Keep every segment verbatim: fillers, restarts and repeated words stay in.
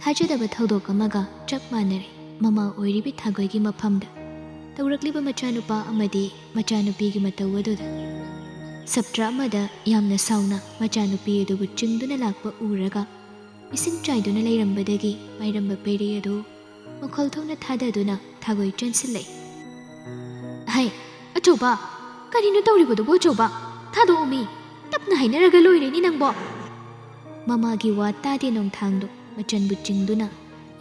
ꯊꯥꯖꯗꯕ ꯊꯧꯗꯣꯛ ꯑꯃꯒ ꯆꯞ ꯃꯥꯟꯅꯔꯦ ꯃꯃꯥ ꯑꯣꯏꯔꯤꯕꯤ ꯊꯥꯒꯣꯏꯒꯤ ꯃꯐꯝꯗ ꯇꯧꯔꯛꯂꯤꯕ ꯃꯆꯥꯅꯨꯄꯥ ꯑꯃꯗꯤ ꯃꯆꯥꯅꯨꯄꯤꯒꯤ ꯃꯇꯧ ꯑꯗꯨꯗ꯫ ꯁꯞꯇ꯭ꯔ ꯑꯃꯗ ꯌꯥꯝꯅ ꯁꯥꯎꯅ ꯃꯆꯥꯅꯨꯄꯤ ꯑꯗꯨꯕꯨ ꯆꯤꯡꯗꯨꯅ ꯂꯥꯛꯄ ꯎꯔꯒ, ꯏꯁꯤꯡ ꯆꯥꯏꯗꯨꯅ ꯂꯩꯔꯝꯕꯗꯒꯤ ꯄꯥꯏꯔꯝꯕ ꯄꯩꯔꯩ ꯑꯗꯨ ꯃꯈꯣꯜ ꯊꯣꯛꯅ ꯊꯥꯗꯗꯨꯅ ꯊꯥꯒꯣꯏ ꯆꯦꯟꯁꯤꯜꯂꯛꯏ꯫ "ꯍꯩ, ꯑꯆꯧꯕ! ꯀꯔꯤꯅꯣ ꯇꯧꯔꯤꯕꯗꯨꯕꯨ, ꯑꯆꯧꯕ? ꯊꯥꯗꯣꯛꯑꯣꯃꯤ! ꯇꯞꯅ ꯍꯥꯏꯅꯔꯒ ꯂꯣꯏꯔꯦꯅꯤ ꯅꯪꯕꯣ!" ꯃꯃꯥꯒꯤ ꯋꯥ ꯇꯥꯗꯦ ꯅꯣꯡꯊꯥꯡꯗꯣ ꯃꯆꯟꯕꯨ ꯆꯤꯡꯗꯨꯅ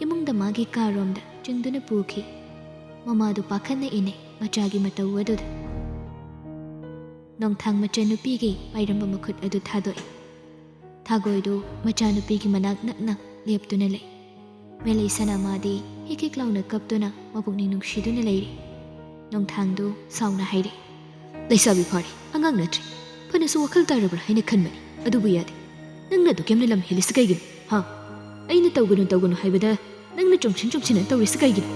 ꯏꯃꯨꯡꯗ ꯃꯥꯒꯤ ꯀꯥꯔꯣꯝꯗ ꯆꯤꯡꯗꯨꯅ ꯄꯨꯈꯤ꯫ ꯃꯃꯥꯗꯨ ꯄꯥꯈꯠꯅ ꯏꯅꯩ ꯃꯆꯥꯒꯤ ꯃꯇꯧ ꯑꯗꯨꯗ꯫ ꯅꯣꯡꯊꯥꯡ ꯃꯆꯟꯅꯨꯄꯤꯒꯤ ꯄꯥꯏꯔꯝꯕ ꯃꯈꯨꯠ ꯑꯗꯨ ꯊꯥꯗꯣꯛꯏ꯫ ꯊꯥꯒꯣꯏꯗꯨ ꯃꯆꯥꯅꯨꯄꯤꯒꯤ ꯃꯅꯥꯛ ꯅꯛꯅ ꯂꯦꯞꯇꯨꯅ ꯂꯩ꯫ ꯃꯦꯂꯩ ꯁꯅꯥꯃꯥꯗꯤ ꯍꯤꯛ ꯍꯤꯛ ꯂꯥꯎꯅ ꯀꯞꯇꯨꯅ ꯃꯄꯨꯛꯅꯤꯡ ꯅꯨꯡꯁꯤꯗꯨꯅ ꯂꯩꯔꯤ꯫ ꯅꯣꯡꯊꯥꯡꯗꯨ ꯁꯥꯎꯅ ꯍꯥꯏꯔꯛꯏ, "ꯂꯩꯁꯥꯕꯤ ꯐꯥꯔꯦ, ꯑꯉꯥꯡ ꯅꯠꯇ꯭ꯔꯦ꯫ ꯐꯅꯁꯨ ꯋꯥꯈꯜ ꯇꯥꯔꯕ꯭ꯔꯥ ꯍꯥꯏꯅ ꯈꯟꯕꯅꯤ, ꯑꯗꯨꯕꯨ ꯌꯥꯗꯦ꯫ ꯅꯪꯅ ꯑꯗꯨꯛ ꯌꯥꯝꯅ ꯂꯝ ꯍꯦꯜꯂꯤꯁꯤ ꯀꯩꯒꯤꯅꯣ, ꯍꯥ? ꯑꯩꯅ ꯇꯧꯒꯅꯨ, ꯇꯧꯒꯅꯨ ꯍꯥꯏꯕꯗ ꯅꯪꯅ ꯆꯣꯡꯁꯤꯟ ꯆꯣꯡꯁꯤꯟꯅ ꯇꯧꯔꯤꯁꯤ ꯀꯩꯒꯤꯅꯣ?"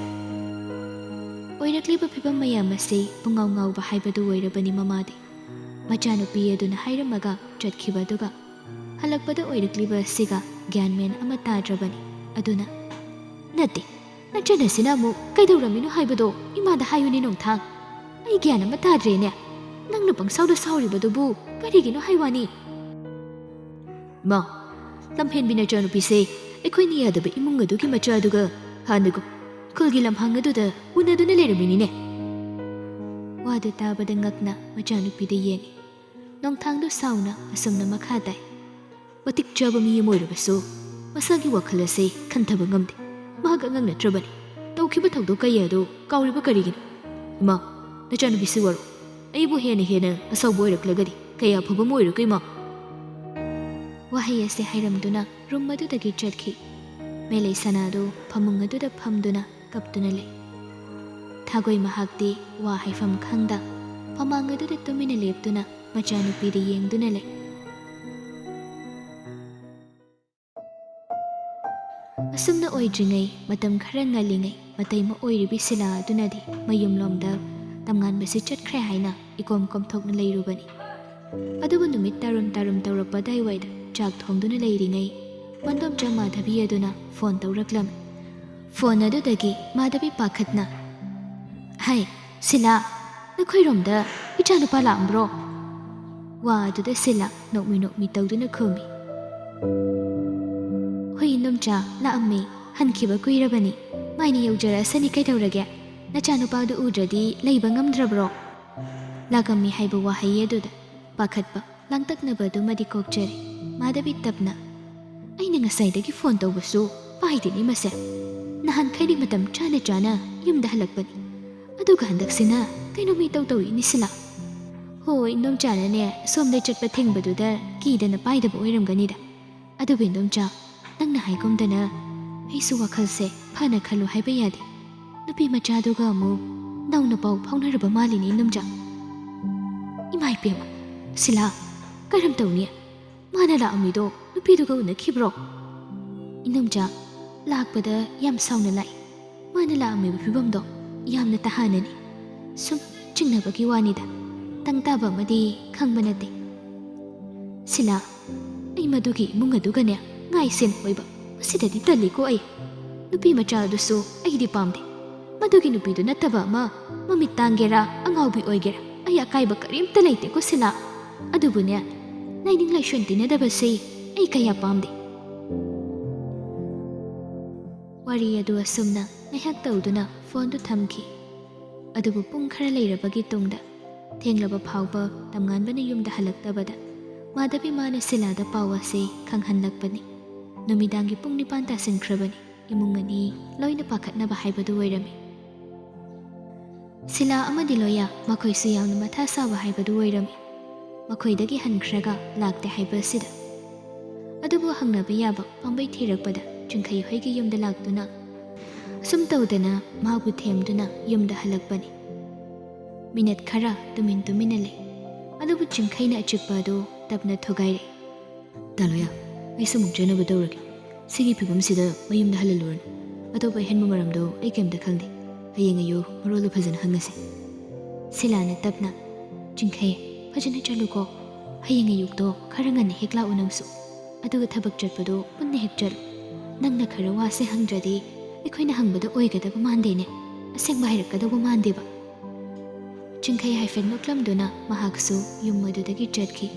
ꯑꯣꯏꯔꯛꯂꯤꯕ ꯐꯤꯕꯝ ꯃꯌꯥꯝ ꯑꯁꯤ ꯄꯨꯡꯉꯥꯎ ꯉꯥꯎꯕ ꯍꯥꯏꯕꯗꯨ ꯑꯣꯏꯔꯕꯅꯤ ꯃꯃꯥꯗꯤ꯫ ꯃꯆꯥꯅꯨꯄꯤ ꯑꯗꯨꯅ ꯍꯥꯏꯔꯝꯃꯒ ꯆꯠꯈꯤꯕ ꯑꯗꯨꯒ ꯍꯜꯂꯛꯄꯗ ꯑꯣꯏꯔꯛꯂꯤꯕ ꯑꯁꯤꯒ ꯒ꯭ꯌꯥꯟ ꯃꯦꯟ ꯑꯃ ꯇꯥꯗ꯭ꯔꯕꯅꯤ꯫ ꯑꯗꯨꯅ, "ꯅꯠꯇꯦ, ꯅꯆꯟ ꯑꯁꯤꯅ ꯑꯃꯨꯛ ꯀꯩꯗꯧꯔꯝꯃꯤꯅꯣ ꯍꯥꯏꯕꯗꯣ ꯏꯃꯥꯗ ꯍꯥꯏꯌꯨꯅꯦ ꯅꯣꯡꯊꯥꯡ꯫ ꯑꯩ ꯒ꯭ꯌꯥꯟ ꯑꯃ ꯇꯥꯗ꯭ꯔꯦꯅꯦ꯫ ꯅꯪꯅ ꯄꯪꯁꯥꯎꯗ ꯁꯥꯎꯔꯤꯕꯗꯨꯕꯨ ꯀꯔꯤꯒꯤꯅꯣ ꯍꯥꯏ ꯋꯥꯅꯤ?" "ꯏꯃꯥ, ꯂꯝꯍꯦꯟꯕꯤ ꯅꯆꯥꯅꯨꯄꯤꯁꯦ ꯑꯩꯈꯣꯏꯅ ꯌꯥꯗꯕ ꯏꯃꯨꯡ ꯑꯗꯨꯒꯤ ꯃꯆꯥꯗꯨꯒ ꯍꯥꯟꯅꯒꯨꯝ ꯈꯨꯜꯒꯤ ꯂꯝꯍꯥꯡ ꯑꯗꯨꯗ ꯎꯅꯗꯨꯅ ꯂꯩꯔꯝꯃꯤꯅꯤꯅꯦ꯫" ꯋꯥꯗꯨ ꯇꯥꯕꯗ ꯉꯛꯅ ꯃꯆꯥꯅꯨꯄꯤꯗ ꯌꯦꯡꯉꯤ꯫ ꯅꯣꯡꯊꯥꯡꯗꯨ ꯁꯥꯎꯅ ꯑꯁꯨꯝꯅ ꯃꯈꯥ ꯇꯥꯏ, "ꯃꯇꯤꯛ ꯆꯥꯕ ꯃꯤ ꯑꯃ ꯑꯣꯏꯔꯕꯁꯨ ꯃꯁꯥꯒꯤ ꯋꯥꯈꯜ ꯑꯁꯤ ꯈꯟꯊꯕ ꯉꯝꯗꯦ꯫ ꯃꯍꯥꯛ ꯑꯉꯥꯡ ꯅꯠꯇ꯭ꯔꯕꯅꯤ꯫ ꯇꯧꯈꯤꯕ ꯊꯧꯗꯣꯛ ꯀꯌꯥ ꯑꯗꯨ ꯀꯥꯎꯔꯤꯕ ꯀꯔꯤꯒꯤꯅꯣ? ꯏꯃꯥ, ꯅꯆꯥꯅꯨꯄꯤꯁꯤ ꯋꯥꯔꯧ꯫ ꯑꯩꯕꯨ ꯍꯦꯟꯅ ꯍꯦꯟꯅ ꯑꯁꯥꯎꯕ ꯑꯣꯏꯔꯛꯂꯒꯗꯤ ꯀꯌꯥ ꯐꯕ ꯑꯃ ꯑꯣꯏꯔꯣꯏꯀꯣ, ꯏꯃꯥ?" ꯋꯥꯍꯩ ꯑꯁꯤ ꯍꯥꯏꯔꯝꯗꯨꯅ ꯔꯨꯝ ꯑꯗꯨꯗꯒꯤ ꯆꯠꯈꯤ꯫ ꯃꯦꯂꯩ ꯁꯅꯥꯗꯨ ꯐꯃꯨꯡ ꯑꯗꯨꯗ ꯐꯝꯗꯨꯅ ꯀꯞꯇꯨꯅ ꯂꯩ꯫ ꯊꯥꯒꯣꯏ ꯃꯍꯥꯛꯇꯤ ꯋꯥ ꯍꯥꯏꯐꯝ ꯈꯪꯗ ꯐꯃꯥꯡ ꯑꯗꯨꯗ ꯇꯨꯃꯤꯟꯅ ꯂꯦꯞꯇꯨꯅ ꯃꯆꯥꯅꯨꯄꯤꯗ ꯌꯦꯡꯗꯨꯅ ꯂꯩ꯫ ꯑꯁꯨꯝꯅ ꯑꯣꯏꯗ꯭ꯔꯤꯉꯩ, ꯃꯇꯝ ꯈꯔ ꯉꯜꯂꯤꯉꯩ, ꯃꯇꯩꯃ ꯑꯣꯏꯔꯤꯕꯤ ꯁꯤꯂꯥ ꯑꯗꯨꯅꯗꯤ ꯃꯌꯨꯝꯂꯣꯝꯗ ꯇꯝꯉꯥꯟꯕꯁꯤ ꯆꯠꯈ꯭ꯔꯦ ꯍꯥꯏꯅ ꯏꯀꯣꯝ ꯀꯣꯝꯊꯣꯛꯅ ꯂꯩꯔꯨꯕꯅꯤ꯫ ꯑꯗꯨꯕꯨ ꯅꯨꯃꯤꯠ ꯇꯥꯔꯨꯝ ꯇꯥꯔꯨꯝ ꯇꯧꯔꯛꯄ ꯑꯗꯥꯏꯋꯥꯏꯗ ꯆꯥꯛ ꯊꯣꯡꯗꯨꯅ ꯂꯩꯔꯤꯉꯩ, ꯃꯟꯗꯣꯝꯆꯥ ꯃꯥꯙꯕꯤ ꯑꯗꯨꯅ ꯐꯣꯟ ꯇꯧꯔꯛꯂꯝꯃꯤ꯫ ꯐꯣꯟ ꯑꯗꯨꯗꯒꯤ ꯃꯥꯙꯕꯤ ꯄꯥꯈꯠꯅ, "ꯍꯥꯏ, ꯁꯤꯂꯥ, ꯅꯈꯣꯏꯔꯣꯝꯗ ꯏꯆꯥꯅꯨꯄꯥ ꯂꯥꯛꯑꯝꯕ꯭ꯔꯣ?" ꯋꯥ ꯑꯗꯨꯗ ꯁꯤꯂꯥ ꯅꯣꯛꯃꯤ ꯅꯣꯛꯃꯤ ꯇꯧꯗꯨꯅ ꯈꯨꯝꯃꯤ, "ꯍꯣꯏ ꯏꯅꯣꯝꯆꯥ, ꯂꯥꯛꯑꯝꯃꯤ꯫ ꯍꯟꯈꯤꯕ ꯀꯨꯏꯔꯕꯅꯤ꯫ ꯃꯥꯏꯅ ꯌꯧꯖꯔꯛꯑꯁꯅꯤ ꯀꯩꯗꯧꯔꯒꯦ? ꯅꯆꯥꯅꯨꯄꯥꯗꯨ ꯎꯗ꯭ꯔꯗꯤ ꯂꯩꯕ ꯉꯝꯗ꯭ꯔꯕ꯭ꯔꯣ?" ꯂꯥꯛꯑꯝꯃꯤ ꯍꯥꯏꯕ ꯋꯥꯍꯩ ꯑꯗꯨꯗ ꯄꯥꯈꯠꯄ, ꯂꯥꯡꯇꯛꯅꯕ ꯑꯗꯨꯃꯗꯤ ꯀꯣꯛꯆꯔꯦ꯫ ꯃꯥꯙꯕꯤ ꯇꯞꯅ, "ꯑꯩꯅ ꯉꯁꯥꯏꯗꯒꯤ ꯐꯣꯟ ꯇꯧꯕꯁꯨ ꯄꯥꯏꯗꯦꯅꯦ ꯃꯁꯦ꯫ ꯅꯍꯥꯟꯈꯩꯗꯤ ꯃꯇꯝ ꯆꯥꯅ ꯆꯥꯅ ꯌꯨꯝꯗ ꯍꯜꯂꯛꯄꯅꯤ, ꯑꯗꯨꯒ ꯍꯟꯗꯛꯁꯤꯅ ꯀꯩꯅꯣꯝ ꯏꯇꯧ ꯇꯧꯏꯅꯦ ꯁꯤꯂꯥ꯫ ꯍꯣꯏ, ꯏꯅꯣꯝꯆꯥꯅꯅꯦ ꯁꯣꯝꯗ ꯆꯠꯄ ꯊꯤꯡꯕꯗꯨꯗ ꯀꯤꯗꯅ ꯄꯥꯏꯗꯕ ꯑꯣꯏꯔꯝꯒꯅꯤꯗ꯫ ꯑꯗꯨꯕꯨ ꯏꯅꯣꯝꯆꯥ, ꯅꯪꯅ ꯍꯥꯏꯒꯨꯝꯗꯅ ꯑꯩꯁꯨ ꯋꯥꯈꯜꯁꯦ ꯐꯅ ꯈꯜꯂꯨ ꯍꯥꯏꯕ ꯌꯥꯗꯦ꯫ ꯅꯨꯄꯤ ꯃꯆꯥꯗꯨꯒ ꯑꯃꯨꯛ ꯅꯧꯅ ꯄꯥꯎ ꯐꯥꯎꯅꯔꯕ ꯃꯥꯜꯂꯤꯅꯦ ꯏꯅꯣꯝꯆꯥ꯫ ꯏꯃꯥ ꯏꯄꯦꯝꯃ, ꯁꯤꯂꯥ, ꯀꯔꯝ ꯇꯧꯅꯤ? ꯃꯥꯅ ꯂꯥꯛꯑꯝꯃꯤꯗꯣ ꯅꯨꯄꯤꯗꯨꯒ ꯎꯅꯈꯤꯕ꯭ꯔꯣ?" ꯏꯅꯣꯝꯆꯥ, ꯂꯥꯛꯄꯗ ꯌꯥꯝ ꯁꯥꯎꯅ ꯂꯥꯛꯏ꯫ ꯃꯥꯅ ꯂꯥꯛꯑꯝꯃꯤꯕ ꯐꯤꯕꯝꯗꯣ ꯌꯥꯝꯅ ꯇꯍꯥꯅꯅꯤ꯫ ꯁꯨꯝ ꯆꯤꯡꯅꯕꯒꯤ ꯋꯥꯅꯤꯗ꯫ ꯇꯪ ꯇꯥꯕ ꯑꯃꯗꯤ ꯈꯪꯕ ꯅꯠꯇꯦ꯫ ꯁꯤꯂꯥ, ꯑꯩ ꯃꯗꯨꯒꯤ ꯏꯃꯨꯡ ꯑꯗꯨꯒꯅꯦ ꯉꯥꯏ ꯁꯦꯟ ꯑꯣꯏꯕ꯫ ꯃꯁꯤꯗꯗꯤ ꯇꯜꯂꯤꯀꯣ ꯑꯩ꯫ ꯅꯨꯄꯤ ꯃꯆꯥ ꯑꯗꯨꯁꯨ ꯑꯩꯗꯤ ꯄꯥꯝꯗꯦ꯫ ꯃꯗꯨꯒꯤ ꯅꯨꯄꯤꯗꯨ ꯅꯠꯇꯕ ꯑꯃ, ꯃꯃꯤꯠ ꯇꯥꯡꯒꯦꯔꯥ, ꯑꯉꯥꯎꯕꯤ ꯑꯣꯏꯒꯦꯔꯥ, ꯑꯩ ꯑꯀꯥꯏꯕ ꯀꯔꯤꯝꯇ ꯂꯩꯇꯦꯀꯣ ꯁꯤꯂꯥ꯫ ꯑꯗꯨꯕꯨꯅꯦ, ꯂꯥꯏꯅꯤꯡ ꯂꯥꯏꯁꯣꯟ ꯇꯤꯟꯅꯗꯕꯁꯤ ꯑꯩ ꯀꯌꯥ ꯄꯥꯝꯗꯦ꯫ ꯋꯥꯔꯤ ꯑꯗꯨ ꯑꯁꯨꯝꯅ ꯉꯥꯏꯍꯥꯛ ꯇꯧꯗꯨꯅ ꯐꯣꯟꯗꯨ ꯊꯝꯈꯤ꯫ ꯑꯗꯨꯕꯨ ꯄꯨꯡ ꯈꯔ ꯂꯩꯔꯕꯒꯤ ꯇꯨꯡꯗ, ꯊꯦꯡꯂꯕ ꯐꯥꯎꯕ ꯇꯝꯉꯥꯟꯕꯅ ꯌꯨꯝꯗ ꯍꯜꯂꯛꯇꯕꯗ, ꯃꯥꯙꯕꯤ ꯃꯥꯅ ꯁꯤꯂꯥꯗ ꯄꯥꯎ ꯑꯁꯤ ꯈꯪꯍꯜꯂꯛꯄꯅꯤ꯫ ꯅꯨꯃꯤꯗꯥꯡꯒꯤ ꯄꯨꯡ ꯅꯤꯄꯥꯟ ꯇꯥꯁꯤꯟꯈ꯭ꯔꯕꯅꯤ꯫ ꯏꯃꯨꯡ ꯑꯅꯤ ꯂꯣꯏꯅ ꯄꯥꯈꯠꯅꯕ ꯍꯥꯏꯕꯗꯨ ꯑꯣꯏꯔꯝꯃꯤ꯫ ꯁꯤꯂꯥ ꯑꯃꯗꯤ ꯂꯣꯌꯥ, ꯃꯈꯣꯏꯁꯨ ꯌꯥꯝꯅ ꯃꯊꯥ ꯁꯥꯕ ꯍꯥꯏꯕꯗꯨ ꯑꯣꯏꯔꯝꯃꯤ꯫ ꯃꯈꯣꯏꯗꯒꯤ ꯍꯟꯈ꯭ꯔꯒ ꯂꯥꯛꯇꯦ ꯍꯥꯏꯕ ꯑꯁꯤꯗ꯫ ꯑꯗꯨꯕꯨ ꯍꯪꯅꯕ ꯌꯥꯕ ꯄꯥꯝꯕꯩ ꯊꯤꯔꯛꯄꯗ ꯆꯤꯡꯈꯩ ꯍꯣꯏꯒꯤ ꯌꯨꯝꯗ ꯂꯥꯛꯇꯨꯅ, ꯑꯁꯨꯝ ꯇꯧꯗꯅ ꯃꯥꯕꯨ ꯊꯦꯝꯗꯨꯅ ꯌꯨꯝꯗ ꯍꯜꯂꯛꯄꯅꯤ꯫ ꯃꯤꯅꯠ ꯈꯔ ꯇꯨꯃꯤꯟ ꯇꯨꯃꯤꯟꯅ ꯂꯩ꯫ ꯑꯗꯨꯕꯨ ꯆꯤꯡꯈꯩꯅ ꯑꯆꯤꯛꯄ ꯑꯗꯨ ꯇꯞꯅ ꯊꯨꯒꯥꯏꯔꯦ꯫ "ꯇꯥꯂꯣꯌꯥ, ꯑꯩꯁꯨ ꯑꯃꯨꯛ ꯆꯠꯅꯕ ꯇꯧꯔꯒꯦ꯫ ꯁꯤꯒꯤ ꯐꯤꯕꯝꯁꯤꯗ ꯃꯌꯨꯝꯗ ꯍꯜꯍꯜꯂꯨꯔꯅꯨ꯫ ꯑꯇꯣꯞꯄ ꯑꯍꯦꯟꯕ ꯃꯔꯝꯗꯣ ꯑꯩ ꯀꯩꯝꯇ ꯈꯪꯗꯦ꯫ ꯍꯌꯦꯡ ꯑꯌꯨꯛ ꯃꯔꯣꯜꯗꯣ ꯐꯖꯅ ꯍꯪꯉꯁꯦ꯫" ꯁꯤꯂꯥꯅ ꯇꯞꯅ, "ꯆꯤꯡꯈꯩ, ꯐꯖꯅ ꯆꯠꯂꯨꯀꯣ꯫ ꯍꯌꯦꯡ ꯑꯌꯨꯛꯇꯣ ꯈꯔ ꯉꯟꯅ ꯍꯦꯛ ꯂꯥꯛꯎ ꯅꯪꯁꯨ꯫" ꯑꯗꯨꯒ ꯊꯕꯛ ꯆꯠꯄꯗꯣ ꯄꯨꯟꯅ ꯍꯦꯛ ꯆꯠꯂꯨ꯫ ꯅꯪꯅ ꯈꯔ ꯋꯥꯁꯦ ꯍꯪꯗ꯭ꯔꯗꯤ ꯑꯩꯈꯣꯏꯅ ꯍꯪꯕꯗ ꯑꯣꯏꯒꯗꯕ ꯃꯥꯟꯗꯦꯅꯦ꯫ ꯑꯁꯦꯡꯕ ꯍꯥꯏꯔꯛꯀꯗꯧꯕ ꯃꯥꯟꯗꯦꯕ꯫ ꯆꯤꯡꯈꯩ ꯍꯥꯏꯐꯦꯠ ꯅꯣꯛꯂꯝꯗꯨꯅ ꯃꯍꯥꯛꯁꯨ ꯌꯨꯝ ꯑꯗꯨꯗꯒꯤ ꯆꯠꯈꯤ꯫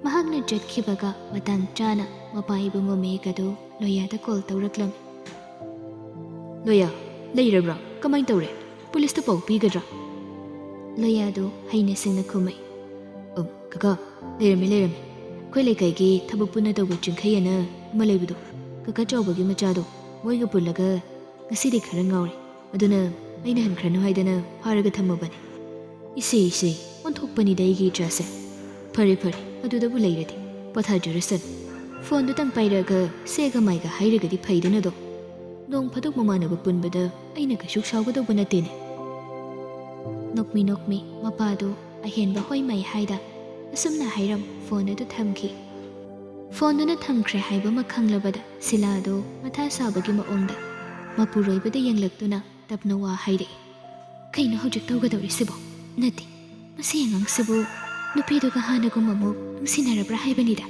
ꯃꯍꯥꯛꯅ ꯆꯠꯈꯤꯕꯒ ꯃꯇꯥꯡ ꯆꯥꯅ ꯃꯄꯥ ꯏꯕꯨꯡꯉꯣ ꯃꯌꯦꯛ ꯑꯗꯨ ꯂꯣꯌꯥꯗ ꯀꯣꯜ ꯇꯧꯔꯛꯂꯝꯃꯤ꯫ "ꯂꯣꯌꯥ, ꯂꯩꯔꯕ꯭ꯔꯥ? ꯀꯃꯥꯏꯅ ꯇꯧꯔꯦ? ꯄꯨꯂꯤꯁꯇ ꯄꯥꯎ ꯄꯤꯒꯗ꯭ꯔꯥ?" ꯂꯣꯌꯥꯗꯨ ꯍꯩꯅ ꯁꯤꯡꯅ ꯈꯨꯝꯃꯩ꯫ "ꯎꯝ, ꯀꯀꯥ, ꯂꯩꯔꯝꯃꯤ, ꯂꯩꯔꯝꯃꯤ꯫ ꯑꯩꯈꯣꯏ ꯂꯩꯀꯥꯏꯒꯤ ꯊꯕꯛ ꯄꯨꯟꯅ ꯇꯧꯕ ꯆꯤꯡꯈꯩ ꯑꯅ ꯑꯃ ꯂꯩꯕꯗꯣ, ꯀꯀꯥ ꯆꯥꯎꯕꯒꯤ ꯃꯆꯥꯗꯣ, ꯃꯣꯏꯒ ꯄꯨꯜꯂꯒ ꯉꯁꯤꯗꯤ ꯈꯔ ꯉꯥꯎꯔꯦ꯫ ꯑꯗꯨꯅ ꯑꯩꯅ ꯍꯟꯈ꯭ꯔꯅꯨ ꯍꯥꯏꯗꯅ ꯐꯥꯔꯒ ꯊꯝꯃꯕꯅꯤ꯫ ꯏꯁꯦ, ꯏꯁꯦ, ꯑꯣꯟꯊꯣꯛꯄꯅꯤꯗ ꯑꯩꯒꯤ ꯏꯆꯥꯁꯦ꯫ ꯐꯔꯦ, ꯐꯔꯦ, ꯑꯗꯨꯗꯕꯨ ꯂꯩꯔꯗꯤ ꯄꯣꯊꯥꯖꯔꯁꯅꯨ꯫ ꯐꯣꯟꯗꯨꯇꯪ ꯄꯥꯏꯔꯛꯑꯒ ꯁꯦꯒ ꯃꯥꯏꯒ ꯍꯥꯏꯔꯒꯗꯤ ꯐꯩꯗꯅꯗꯣ꯫ ꯅꯣꯡ ꯐꯥꯗꯣꯛ ꯃꯃꯥꯟꯅꯕ ꯄꯨꯟꯕꯗ ꯑꯩꯅ ꯀꯩꯁꯨ ꯁꯥꯎꯒꯗꯧꯕ ꯅꯠꯇꯦꯅꯦ꯫" ꯅꯣꯛꯃꯤ ꯅꯣꯛꯃꯤ ꯃꯄꯥꯗꯨ ꯑꯍꯦꯟꯕ ꯍꯣꯏ ꯃꯥꯏ ꯍꯥꯏꯗ ꯑꯁꯨꯝꯅ ꯍꯥꯏꯔꯝ ꯐꯣꯟ ꯑꯗꯨ ꯊꯝꯈꯤ꯫ ꯐꯣꯟꯗꯨꯅ ꯊꯝꯈ꯭ꯔꯦ ꯍꯥꯏꯕ ꯑꯃ ꯈꯪꯂꯕꯗ ꯁꯤꯂꯥꯗꯨ ꯃꯊꯥ ꯁꯥꯕꯒꯤ ꯃꯑꯣꯡꯗ ꯃꯄꯨꯔꯣꯏꯕꯗ ꯌꯦꯡꯂꯛꯇꯨꯅ ꯇꯞꯅ ꯋꯥ ꯍꯥꯏꯔꯛꯏ꯫ "ꯀꯩꯅꯣ ꯍꯧꯖꯤꯛ ꯇꯧꯒꯗꯧꯔꯤꯁꯤꯕꯣ? ꯅꯠꯇꯦ, ꯃꯁꯤ ꯑꯉꯥꯡꯁꯤꯕꯨ ꯅꯨꯄꯤꯗꯨꯒ ꯍꯥꯟꯅꯒꯨꯝ ꯑꯃꯨꯛ ꯅꯨꯡꯁꯤꯅꯔꯕ꯭ꯔꯥ ꯍꯥꯏꯕꯅꯤꯗ꯫"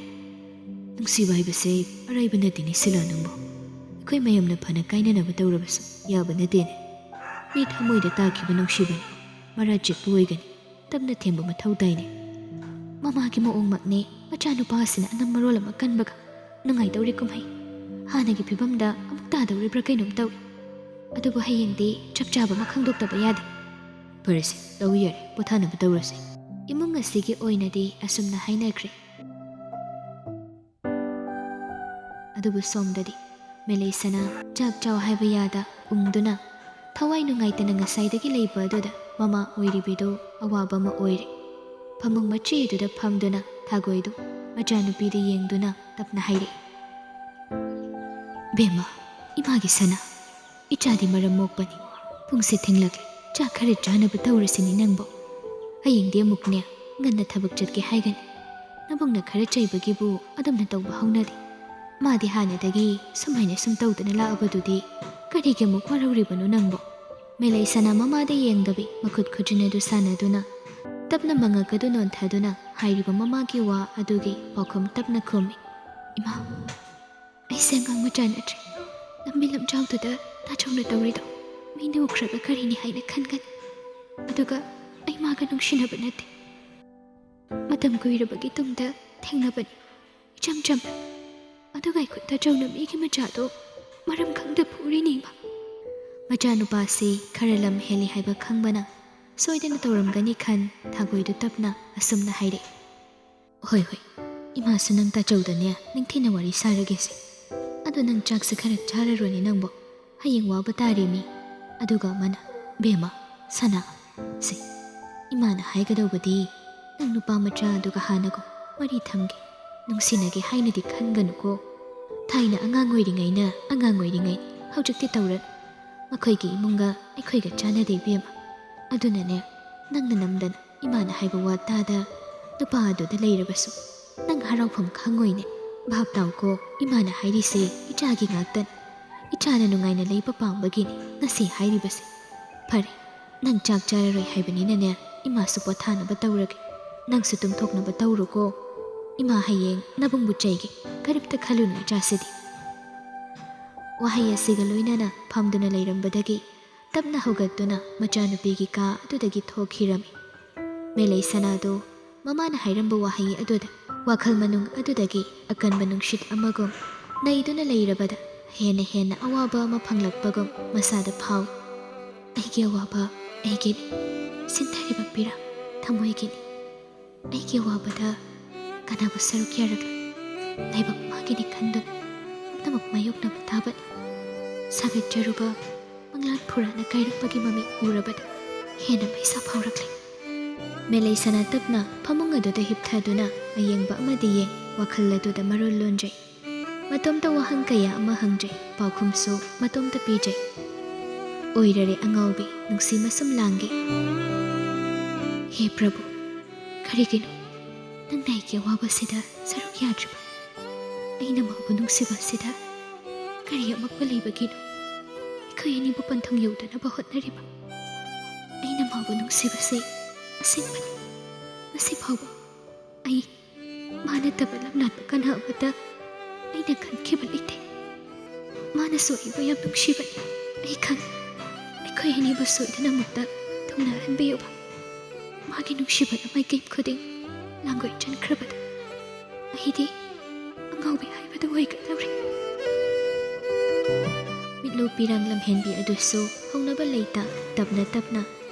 "ꯅꯨꯡꯁꯤꯕ ꯍꯥꯏꯕꯁꯦ ꯑꯔꯥꯏꯕ ꯅꯠꯇꯦꯅꯦ ꯁꯤꯂꯥ ꯅꯪꯕꯨ꯫ ꯑꯩꯈꯣꯏ ꯃꯌꯥꯝꯅ ꯐꯅ ꯀꯥꯏꯅꯅꯕ ꯇꯧꯔꯕꯁꯨ ꯌꯥꯕ ꯅꯠꯇꯦꯅꯦ꯫ ꯃꯤ ꯊꯃꯣꯏꯗ ꯇꯥꯈꯤꯕ ꯅꯨꯡꯁꯤꯕꯅꯤ, ꯃꯔꯥ ꯆꯦꯠꯄ ꯑꯣꯏꯒꯅꯤ꯫ ꯇꯞꯅ ꯊꯦꯝꯕ ꯃꯊꯧ ꯇꯥꯏꯅꯦ꯫" ꯃꯃꯥꯒꯤ ꯃꯑꯣꯡꯃꯛꯅꯦ, ꯃꯆꯥꯅꯨꯄꯥ ꯑꯁꯤꯅ ꯑꯅꯝ ꯃꯔꯣꯜ ꯑꯃ ꯀꯟꯕꯒ꯫ ꯅꯨꯡꯉꯥꯏꯇꯧꯔꯤ ꯀꯨꯝꯍꯩ꯫ ꯍꯥꯟꯅꯒꯤ ꯐꯤꯕꯝꯗ ꯑꯃꯨꯛ ꯇꯥꯗꯧꯔꯤꯕ꯭ꯔꯥ ꯀꯩꯅꯣꯝ ꯇꯧꯏ꯫ ꯑꯗꯨꯕꯨ ꯍꯌꯦꯡꯗꯤ ꯆꯞ ꯆꯥꯕ ꯑꯃ ꯈꯪꯗꯣꯛꯇꯕ ꯌꯥꯗꯦ꯫ "ꯐꯔꯦꯁꯦ, ꯇꯧ ꯌꯥꯔꯦ, ꯄꯣꯊꯥꯅꯕ ꯇꯧꯔꯁꯦ꯫" ꯏꯃꯨꯡ ꯑꯁꯤꯒꯤ ꯑꯣꯏꯅꯗꯤ ꯑꯁꯨꯝꯅ ꯍꯥꯏꯅꯈ꯭ꯔꯦ꯫ ꯑꯗꯨꯕꯨ ꯁꯣꯝꯗꯗꯤ ꯃꯦꯂꯩꯁꯅꯥ ꯆꯥꯛ ꯆꯥꯎ ꯍꯥꯏꯕ ꯌꯥꯗ ꯎꯪꯗꯨꯅ ꯊꯋꯥꯏ ꯅꯨꯡꯉꯥꯏꯇꯅ ꯉꯁꯥꯏꯗꯒꯤ ꯂꯩꯕ ꯑꯗꯨꯗ ꯃꯃꯥ ꯑꯣꯏꯔꯤꯕꯤꯗꯨ ꯑꯋꯥꯕ ꯑꯃ ꯑꯣꯏꯔꯦ꯫ ꯐꯃꯨꯡ ꯃꯆꯦꯗꯨꯗ ꯐꯝꯗꯨꯅ ꯊꯥꯒꯣꯏꯗꯨ ꯃꯆꯥꯅꯨꯄꯤꯗ ꯌꯦꯡꯗꯨꯅ ꯇꯞꯅ ꯍꯥꯏꯔꯛꯏ꯫ "ꯕꯦꯝꯃ, ꯏꯃꯥꯒꯤ ꯁꯅꯥ, ꯏꯆꯥꯗꯤ ꯃꯔꯝ ꯃꯣꯛꯄꯅꯤ꯫ ꯄꯨꯡꯁꯦ ꯊꯦꯡꯂꯛꯂꯦ, ꯆꯥꯛ ꯈꯔ ꯆꯥꯅꯕ ꯇꯧꯔꯁꯤꯅꯤ ꯅꯪꯕꯣ꯫ ꯍꯌꯦꯡꯗꯤ ꯑꯃꯨꯛꯅꯦ, ꯉꯟꯅ ꯊꯕꯛ ꯆꯠꯀꯦ ꯍꯥꯏꯒꯅꯤ꯫ ꯅꯕꯨꯡꯅ ꯈꯔ ꯆꯩꯕꯒꯤꯕꯨ ꯑꯗꯨꯝꯅ ꯇꯧꯕ ꯍꯧꯅꯗꯦ꯫ ꯃꯥꯗꯤ ꯍꯥꯟꯅꯗꯒꯤ ꯁꯨꯃꯥꯏꯅ ꯁꯨꯝ ꯇꯧꯗꯅ ꯂꯥꯛꯑꯕꯗꯨꯗꯤ ꯀꯔꯤꯒꯤ ꯑꯃꯨꯛ ꯋꯥꯔꯧꯔꯤꯕꯅꯣ ꯅꯪꯕꯣ?" ꯃꯦꯂꯩꯁꯅꯥ ꯃꯃꯥꯗ ꯌꯦꯡꯗꯕꯤ ꯃꯈꯨꯠ ꯈꯨꯖꯤꯟ ꯑꯗꯨ ꯁꯥꯟꯅꯗꯨꯅ ꯇꯞꯅ ꯃꯉꯛ ꯑꯗꯨ ꯅꯣꯟꯊꯗꯨꯅ ꯍꯥꯏꯔꯤꯕ ꯃꯃꯥꯒꯤ ꯋꯥ ꯑꯗꯨꯒꯤ ꯄꯥꯎꯈꯨꯝ ꯇꯞꯅ ꯈꯨꯝꯃꯤ꯫ ꯏꯃꯥ, ꯑꯩꯁꯦ ꯑꯉꯥꯡ ꯃꯆꯥ ꯅꯠꯇ꯭ꯔꯦ꯫ ꯂꯝꯕꯤ ꯂꯝꯖꯥꯎꯗꯨꯗ ꯇꯥꯆꯧꯅ ꯇꯧꯔꯤꯗꯣ ꯃꯤꯅ ꯎꯈ꯭ꯔꯒ ꯀꯔꯤꯅꯤ ꯍꯥꯏꯅ ꯈꯟꯒꯅꯤ? ꯑꯗꯨꯒ ꯑꯩ ꯃꯥꯒ ꯅꯨꯡꯁꯤꯅꯕ ꯅꯠꯇꯦ꯫ ꯃꯇꯝ ꯀꯨꯏꯔꯕꯒꯤ ꯇꯨꯡꯗ ꯊꯦꯡꯅꯕꯅꯤ, ꯏꯆꯝ ꯆꯝꯅ꯫ ꯑꯗꯨꯒ ꯑꯩꯈꯣꯏ ꯇꯥꯆꯧꯅ ꯃꯤꯒꯤ ꯃꯆꯥꯗꯣ ꯃꯔꯝ ꯈꯪꯗ ꯐꯨꯔꯤꯅꯤ, ꯏꯃꯥ꯫ ꯃꯆꯥꯅꯨꯄꯥꯁꯤ ꯈꯔ ꯂꯝ ꯍꯦꯜꯂꯤ ꯍꯥꯏꯕ ꯈꯪꯕꯅ ꯁꯣꯏꯗꯅ ꯇꯧꯔꯝꯒꯅꯤ ꯈꯟ ꯊꯥꯒꯣꯏꯗꯨ ꯇꯞꯅ ꯑꯁꯨꯝꯅ ꯍꯥꯏꯔꯛꯏ꯫ ꯍꯣꯏ, ꯍꯣꯏ, ꯏꯃꯥꯁꯨ ꯅꯪ ꯇꯥꯆꯧꯗꯅꯦ ꯅꯤꯡꯊꯤꯅ ꯋꯥꯔꯤ ꯁꯥꯔꯒꯦꯁꯦ꯫ ꯑꯗꯣ ꯅꯪ ꯆꯥꯛꯁꯦ ꯈꯔ ꯆꯥꯔꯔꯣꯅꯦ ꯅꯪꯕꯣ, ꯍꯌꯦꯡ ꯋꯥꯕ ꯇꯥꯔꯦꯃꯤ꯫ ꯑꯗꯨꯒ ꯑꯃꯅ, "ꯕꯦꯝꯃ, ꯁꯅꯥ, ꯁꯦ, ꯏꯃꯥꯅ ꯍꯥꯏꯒꯗꯧꯕꯗꯤ ꯅꯪ ꯅꯨꯄꯥ ꯃꯆꯥ ꯑꯗꯨꯒ ꯍꯥꯟꯅꯒꯨꯝ ꯃꯔꯤ ꯊꯝꯒꯦ, ꯅꯨꯡꯁꯤꯅꯒꯦ ꯍꯥꯏꯅꯗꯤ ꯈꯟꯒꯅꯨꯀꯣ꯫ ꯊꯥꯏꯅ ꯑꯉꯥꯡ ꯑꯣꯏꯔꯤꯉꯩꯅ ꯑꯉꯥꯡ ꯑꯣꯏꯔꯤꯉꯩ, ꯍꯧꯖꯤꯛꯇꯤ ꯇꯧꯔꯅꯨ꯫ ꯃꯈꯣꯏꯒꯤ ꯏꯃꯨꯡꯒ ꯑꯩꯈꯣꯏꯒ ꯆꯥꯟꯅꯗꯦ ꯏꯕꯦꯝꯃ꯫ ꯑꯗꯨꯅꯅꯦ, ꯅꯪꯅ ꯅꯝꯗꯅ ꯏꯃꯥꯅ ꯍꯥꯏꯕ ꯋꯥ ꯇꯥꯗ ꯅꯨꯄꯥ ꯑꯗꯨꯗ ꯂꯩꯔꯕꯁꯨ ꯅꯪ ꯍꯔꯥꯎꯐꯝ ꯈꯪꯉꯣꯏꯅꯦ꯫ ꯚꯥꯞ ꯇꯥꯎꯀꯣ, ꯏꯃꯥꯅ ꯍꯥꯏꯔꯤꯁꯦ ꯏꯆꯥꯒꯤ ꯉꯥꯛꯇꯅꯤ꯫ ꯏꯆꯥꯅ ꯅꯨꯡꯉꯥꯏꯅ ꯂꯩꯕ ꯄꯥꯝꯕꯒꯤꯅꯤ ꯉꯁꯤ ꯍꯥꯏꯔꯤꯕꯁꯦ꯫ ꯐꯔꯦ, ꯅꯪ ꯆꯥꯛ ꯆꯥꯔꯔꯣꯏ ꯍꯥꯏꯕꯅꯤꯅꯅꯦ, ꯏꯃꯥꯁꯨ ꯄꯣꯊꯥꯅꯕ ꯇꯧꯔꯒꯦ꯫ ꯅꯪꯁꯨ ꯇꯨꯝꯊꯣꯛꯅꯕ ꯇꯧꯔꯣꯀꯣ꯫ ꯏꯃꯥ ꯍꯌꯦꯡ ꯅꯕꯨꯡꯕꯨ ꯆꯩꯒꯦ, ꯀꯔꯤꯝꯇ ꯈꯜꯂꯨꯅꯨ ꯏꯆꯥꯁꯤꯗꯤ꯫" ꯋꯥꯍꯩ ꯑꯁꯤꯒ ꯂꯣꯏꯅꯅ ꯐꯝꯗꯨꯅ ꯂꯩꯔꯝꯕꯗꯒꯤ ꯇꯞꯅ ꯍꯧꯒꯠꯇꯨꯅ ꯃꯆꯥꯅꯨꯄꯤꯒꯤ ꯀꯥ ꯑꯗꯨꯗꯒꯤ ꯊꯣꯛꯈꯤꯔꯝꯃꯤ꯫ ꯃꯦꯂꯩ ꯁꯅꯥꯗꯨ ꯃꯃꯥꯅ ꯍꯥꯏꯔꯝꯕ ꯋꯥꯍꯩ ꯑꯗꯨꯗ ꯋꯥꯈꯜ ꯃꯅꯨꯡ ꯑꯗꯨꯗꯒꯤ ꯑꯀꯟꯕ ꯅꯨꯡꯁꯤꯠ ꯑꯃꯒꯨꯝ ꯅꯩꯗꯨꯅ ꯂꯩꯔꯕꯗ ꯍꯦꯟꯅ ꯍꯦꯟꯅ ꯑꯋꯥꯕ ꯑꯃ ꯐꯪꯂꯛꯄꯒꯨꯝ ꯃꯁꯥꯗ ꯐꯥꯎꯏ꯫ "ꯑꯩꯒꯤ ꯑꯋꯥꯕ ꯑꯩꯒꯤꯅꯤ, ꯁꯤꯟꯊꯔꯤꯕ ꯄꯤꯔꯥ ꯊꯃꯣꯏꯒꯤꯅꯤ꯫ ꯑꯩꯒꯤ ꯑꯋꯥꯕꯗ ꯀꯅꯥꯕꯨ ꯁꯔꯨꯛ ꯌꯥꯔꯛꯂꯦ? ꯂꯥꯏꯕꯛ ꯃꯥꯒꯤꯅꯤ ꯈꯟꯗꯨꯅ ꯄꯨꯝꯅꯃꯛ ꯃꯥꯌꯣꯛꯅꯕ ꯇꯥꯕꯅꯤ꯫" ꯁꯥꯒꯠꯆꯔꯨꯕ ꯃꯪꯂꯥꯟ ꯐꯨꯔꯥꯅ ꯀꯥꯏꯔꯛꯄꯒꯤ ꯃꯃꯤ ꯎꯔꯕꯗ ꯍꯦꯟꯅ ꯃꯩꯁꯥ ꯐꯥꯎꯔꯛꯂꯦ꯫ ꯃꯦꯂꯩ ꯁꯅꯥ ꯇꯞꯅ ꯐꯃꯨꯡ ꯑꯗꯨꯗ ꯍꯤꯞꯊꯗꯨꯅ ꯑꯌꯦꯡꯕ ꯑꯃꯗꯤ ꯌꯦꯡ, ꯋꯥꯈꯜ ꯑꯗꯨꯗ ꯃꯔꯣꯜ ꯂꯣꯟꯖꯩ꯫ ꯃꯇꯣꯝꯇ ꯋꯥꯍꯪ ꯀꯌꯥ ꯑꯃ ꯍꯪꯖꯩ, ꯄꯥꯎꯈꯨꯝꯁꯨ ꯃꯇꯣꯝꯇ ꯄꯤꯖꯩ꯫ ꯑꯣꯏꯔꯔꯦ ꯑꯉꯥꯎꯕꯤ, ꯅꯨꯡꯁꯤ ꯃꯁꯨꯝ ꯂꯥꯡꯒꯦ꯫ ꯍꯦ ꯄ꯭ꯔꯚꯨ, ꯀꯔꯤꯒꯤꯅꯣ ꯅꯪꯅ ꯑꯩꯒꯤ ꯑꯋꯥꯕꯁꯤꯗ ꯁꯔꯨꯛ ꯌꯥꯗ꯭ꯔꯤꯕ? ꯑꯩꯅ ꯃꯥꯕꯨ ꯅꯨꯡꯁꯤꯕꯁꯤꯗ ꯀꯔꯤ ꯑꯃꯛꯄ ꯂꯩꯕꯒꯤꯅꯣ? ꯑꯩꯈꯣꯏ ꯑꯅꯤꯕꯨ ꯄꯟꯊꯨꯡ ꯌꯧꯗꯅꯕ ꯍꯣꯠꯅꯔꯤꯕ? ꯑꯩꯅ ꯃꯥꯕꯨ ꯅꯨꯡꯁꯤꯕꯁꯦ ꯑꯁꯦꯡꯕꯅꯤ꯫ ꯉꯁꯤ ꯐꯥꯎꯕ ꯑꯩ ꯃꯥ ꯅꯠꯇꯕ ꯂꯝꯂꯥꯟꯕ ꯀꯅꯥ ꯑꯃꯠꯇ ꯑꯩꯅ ꯈꯟꯈꯤꯕ ꯂꯩꯇꯦ꯫ ꯃꯥꯅꯁꯨ ꯑꯩꯕꯨ ꯌꯥꯝ ꯅꯨꯡꯁꯤꯕꯅꯤ꯫ ꯑꯩ ꯈꯪꯏ꯫ ꯑꯩꯈꯣꯏ ꯑꯅꯤꯕꯨ ꯁꯣꯏꯗꯅꯃꯛꯇ ꯊꯨꯡꯅꯍꯟꯕꯤꯌꯨꯕ꯫ ꯃꯥꯒꯤ ꯅꯨꯡꯁꯤꯕꯅ ꯃꯥꯏꯀꯩ ꯈꯨꯗꯤꯡ ꯂꯥꯡꯒꯣꯏ ꯆꯟꯈ꯭ꯔꯕꯗ ꯑꯩꯗꯤ ꯑꯉꯥꯎꯕꯤ ꯍꯥꯏꯕꯗꯨ ꯑꯣꯏꯒꯗꯧꯔꯦ꯫ ꯃꯤꯠꯂꯨ ꯄꯤꯔꯥꯡ ꯂꯝꯍꯦꯟꯕꯤ ꯑꯗꯨꯁꯨ ꯍꯧꯅꯕ ꯂꯩꯇ ꯇꯞꯅ ꯇꯞꯅ